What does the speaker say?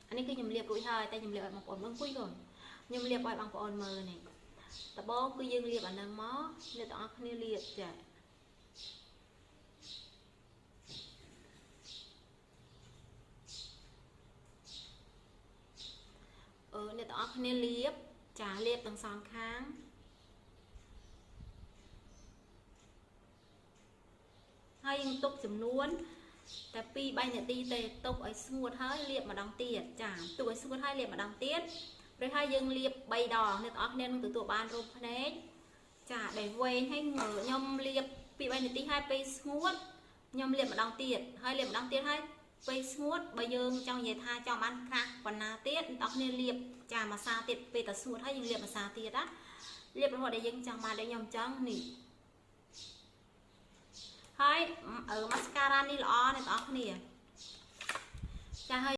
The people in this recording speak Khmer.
អានេះគឺខ្ញុំលាបរួចហើយតែខ្ញុំលាបឲ្យបងប្អូនមើលអង្គុយកូនខ្ញុំលាបឲ្យបងប្អូនមើលនេះដំបូងគឺយើងលាបអានឹងមកអ្នកទាំងអស់គ្នាលាបចាអ្នកទាំងអស់គ្នាលាបចាលាបទាំងសងខាងហើយយើងទុកចំនួនតែ2 3នាទីទេទុកឲ្យស្ងួតហើយលាបម្ដងទៀតចាទុកឲ្យស្ងួតហើយលាបម្ដងទៀតព្រោះហើយយើងលាប3ដងអ្នកទាំងអស់គ្នានឹងទទួលបានរូបភ្នែកចាដែលវែងហើយខ្ញុំលាប2 3នាទីហើយពេលស្ងួតខ្ញុំលាបម្ដងទៀតហើយលាបម្ដងទៀតហើយពេលស្ងួតបើយើងចង់និយាយថាចង់បានក្រាស់ប៉ុណ្ណាទៀតអ្នកទាំងអស់គ្នាលាបចាមួយសាទៀតពេលតែស្ងួតហើយយើងលាបមួយសាទៀតណាលាបរហូតដល់យើងចង់បានដូចខ្ញុំចង់នេះហើយម៉ាស្ការ៉ានេះល្អអ្នកទាំងអស់គ្នាចាហើយ